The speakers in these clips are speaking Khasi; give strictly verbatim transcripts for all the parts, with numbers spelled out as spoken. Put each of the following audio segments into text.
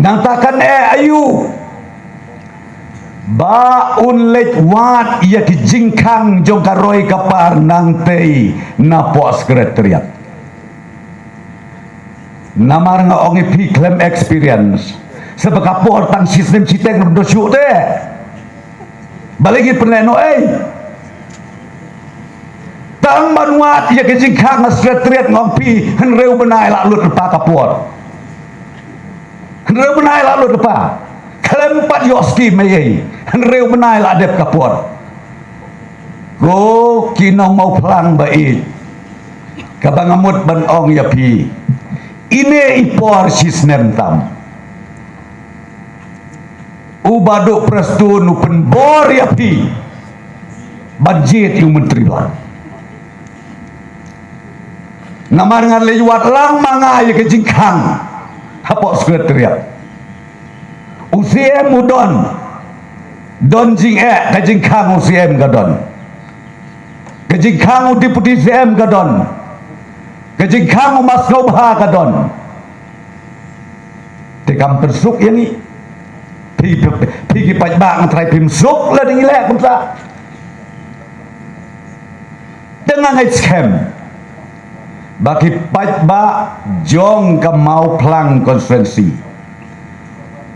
Nangta kan eh aïu ba un leit wad ïa ki jingkhang jong ka roi ka par nangtei napoh Secretariat. Namar nga ong ïa phi khlem experience. Sa ba ka por tang shi snem shiteng ruh da shuh te. Balei ngin pynlehnoh ei? Tang ban wad ïa ka jingkhang ha Secretariat nga ong phi hynriew bnai la lut lypa ka por. Hynriew bnai la lut lypa. Khlem pat ïoh skim ei ei. Hynriew bnai la dep ka por. Ko ki nong Mawphlang ba ïeit. Kaba nga mut ban ong ïa phi. Ine i por shi snem tam. U Bah Duh Prestone u pynbor ïa phi ban jied ïa u Myntri Blah. Namar ngan leit wad lang ma nga ïa ka jingkhang hapoh Secretariat. U C M u don, don jingeh, ka jingkhang u C M ka don. Ka jingkhang u Deputy C M ka don. Ka jingkhang u Mas Sngewbha ka don. Te kam pynsuk ïa ngi. Phi, phi, phi ki paidbah nga trai phim suk lada ngi leh kumta. Te nga ngeit skhem ba ki paidbah jong ka Mawphlang constituency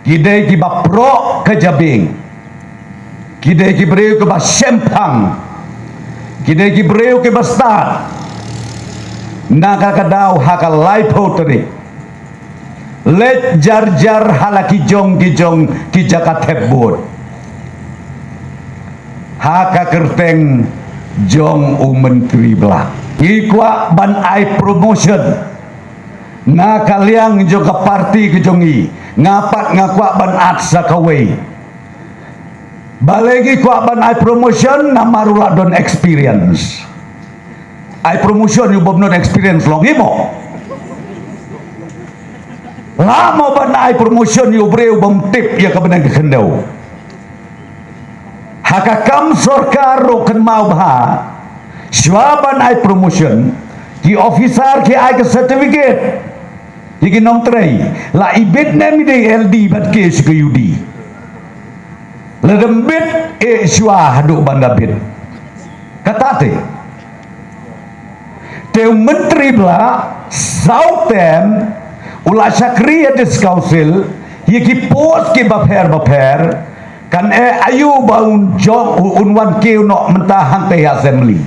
ki dei kiba proh ka jabieng. Ki dei ki briew kiba shemphang. Ki dei ki briew kiba stad. Na ka ka daw ha ka laiphew tarik. Leit jar jar ha la ki jong ki jong ki jaka thep vote. Ha ka kyrteng jong u Myntri Blah. Ngi kwah ban ai promotion. Na ka liang jong ka parti ka jong ngi. Nga pat nga kwah ban at sa kawei. Balei ngi kwah ban ai promotion namar u la don experience. Ai promotion ïa u bym don experience long hi mo. La mo ban ai promotion ïa u briew bym tip ïa ka bneng ka khyndew. Ha ka kam sorkar ruh kynmaw bha. Shuwa ban ai promotion ki officer ki ai ka certificate. Ïa ki nongtrei la ibit ne mi dei L D bad ki shu ka U D. Lada ym bit eh shuwa haduh ban da bit. Kata te. Te u Myntri Blah saw term u la shakri ha District Council ïa ki post kiba pher ba pher. Kan eh aïu ba un jong u un wan kiew noh mynta hangtei ha Assembly.